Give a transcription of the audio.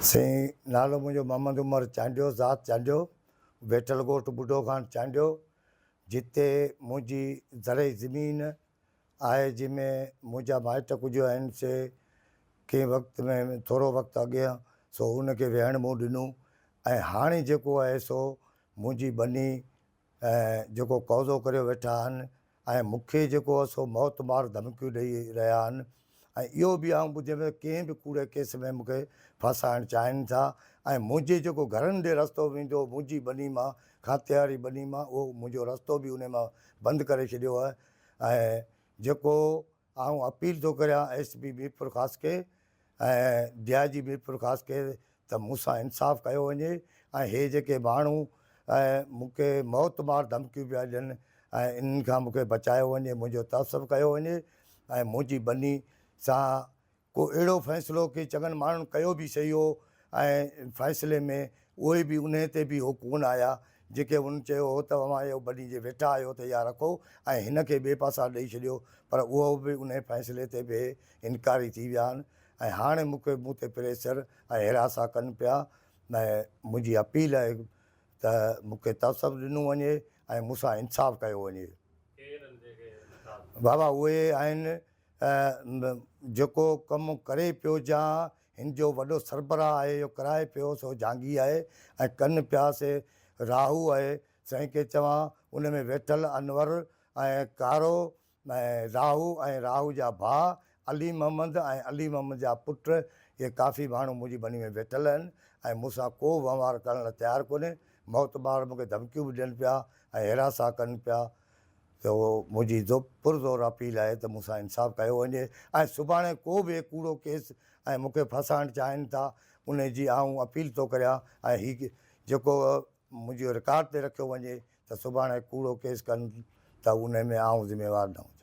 سائين نالو منهنجو محمد عمر چانڊيو ذات چانڊيو ويٺل ڳوٺ ٻڍو خان چانڊيو جتي منهنجي زرعي زمين آهي جنهن ۾ منهنجا مائٽ ڪجهه آهن سي ڪنهن وقت ۾ ٿورو وقت اڳيان سو ان کي ويهڻ مون ڏنو ۽ هاڻي جيڪو آهي سو منهنجي ٻني ۽ جيڪو قوضو ڪريو ويٺا آهن ۽ مون کي جيڪو آهي سو موت مار ڌمڪيون ڏئي رهيا آهن ۽ اهو به آئون ٻڌيم ته ڪنهن به ڪوڙي ڪيس ۾ مون کي ڦاسائڻ چاهين ٿا ۽ منهنجي جيڪو گهرن ڏي رستو ويندو هو منهنجي ٻني مان کاتياري ٻني مان اهو منهنجو رستو به انهي مان بند ڪري ڇڏيو آهي ۽ جيڪو آئون اپيل ٿو ڪريان ايس پي ميرپورخاص کي ۽ ڊي I جي ميرپورخاص کي ته مون سان انصاف ڪيو وڃي ۽ هي جيڪي ماڻهو مون کي موت مار ڌمڪيون پيا ڏين ۽ انهن کان مون کي بچايو وڃي منهنجو تعصب ڪيو وڃي ۽ منهنجي ٻني سان ڪو اهڙو فيصلو ڪي چڱن ماڻهن ڪيو به سهي هو ۽ فيصلي ۾ اهي به انهي تي به هو ڪونه آيا جيڪي هن چيو هو ته اوهان اهو ٻني جي ويٺا آهيو ته اها رکو ۽ هن کي ٻئي پاسا ڏئي ڇڏيو پر اهو به انهي فيصلي تي به انڪاري ٿي ويا آهن ۽ هاڻي مون کي مون تي پريشر ۽ هراسان ڪن پيا ۽ منهنجي اپيل آهي ته مون کي تحفظ ڏنو وڃي ۽ مون سان انصاف ڪيو وڃي. بابا اهي آهن جيڪو ڪم ڪري پيو جا هن جو وڏو سربراهه آهي اهو ڪرائي پيو سو جهانگي آهي ۽ ڪن پيا سي راهو آهي سائين کي چوان ان ۾ ويٺل انور ۽ ڪارو ۽ راهو ۽ راهو جا ڀاء علي محمد ۽ علي محمد جا پٽ اهي ڪافي ماڻهو منهنجي ٻني ۾ ويٺل آهن ۽ مون سان ڪو وهنوار ڪرڻ لاء تيار ڪونهي موتمار مون کي ڌمڪيون به ڏين پيا ۽ هراسان ڪن پيا ته منهنجي پرزور اپيل آهي ته مون سان انصاف ڪيو وڃي ۽ سڀاڻي ڪو به هي ڪوڙو ڪيس ۽ مون کي ڦاسائڻ چاهين ٿا انهي جي آئون اپيل ٿو ڪريان ۽ هي جيڪو منهنجو رڪارڊ تي رکيو وڃي ته سڀاڻي ڪوڙو ڪيس ڪن ته انهي ۾ آئون ذميوار نه هجان.